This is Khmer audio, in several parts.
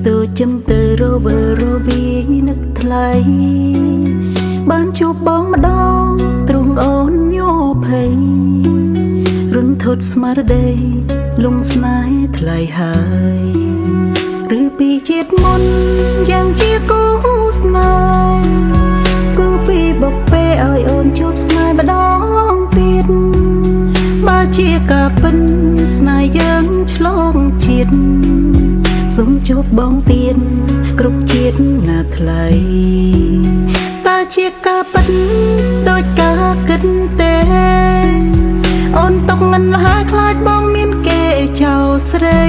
ទូចំទៅរវើរវីនឹកថ្លៃបានជួបបងម្ដងទ្រង់អូនញ័រភ័យរុនធត់ស្មារតីលងស្នេហ៍ថ្លៃហើយឬពីជាតិមុនយ៉ាងជាគូស្នេហ៍គូពីបុពេឲ្យអូនជួបស្នេហ៍ម្ដងទៀតបើជាការពិនស្នេហ៍យើងឆ្លងជាតិសូមជួបបងទៀតគ្រប់ជាតិណាថ្លៃតើជាការពិតដោយការគិតទេអូនຕົកងិនលហើយខ្លាចបងមានគេចោលស្រី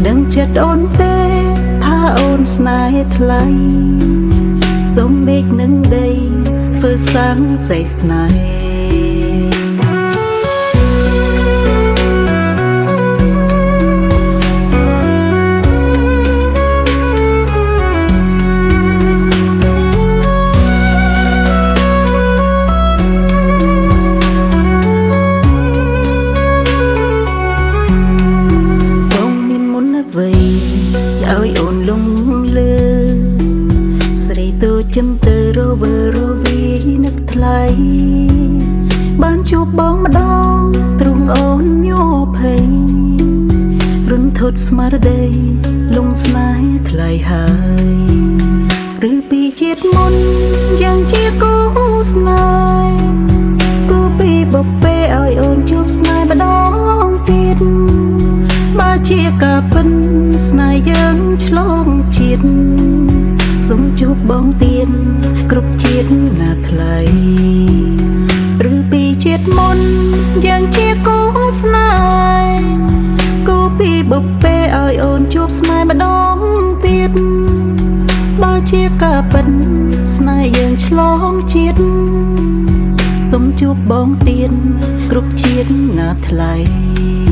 ដឹងចិត្តអូនទេថាអូនស្នេហ៍ថ្លៃសូមមេឃនឹងដីធ្វើសាំងសែស្នេហ៍បងមានមុនអ្វីឲ្យអូនលងលើស្រីទូចំទៅរវើរវីនឹកថ្លៃបានជួបបងម្ដងទ្រង់អូនញ័រភ័យរុនធត់ស្មារតីលងស្នេហ៍ថ្លៃហើយឬពីជាតិមុនយ៉ាងជាគូស្នេហ៍គូពីបុពេឲ្យអូនជួបស្នេហ៍ម្ដងទៀតបើជាការពិនស្នេហ៍យើងឆ្លងជាតិសូមជួបបងទៀតគ្រប់ជាតិណាថ្លៃឬពីជាតិមុនយ៉ាងជាគូស្នេហ៍គូពីបុពេឲ្យអូនជួបស្នេហ៍ម្ដងទៀតបើជាការពិនស្នេហ៍យើងឆ្លងជាតិសូមជួបបងទៀតគ្រប់ជាតិណាថ្លៃ។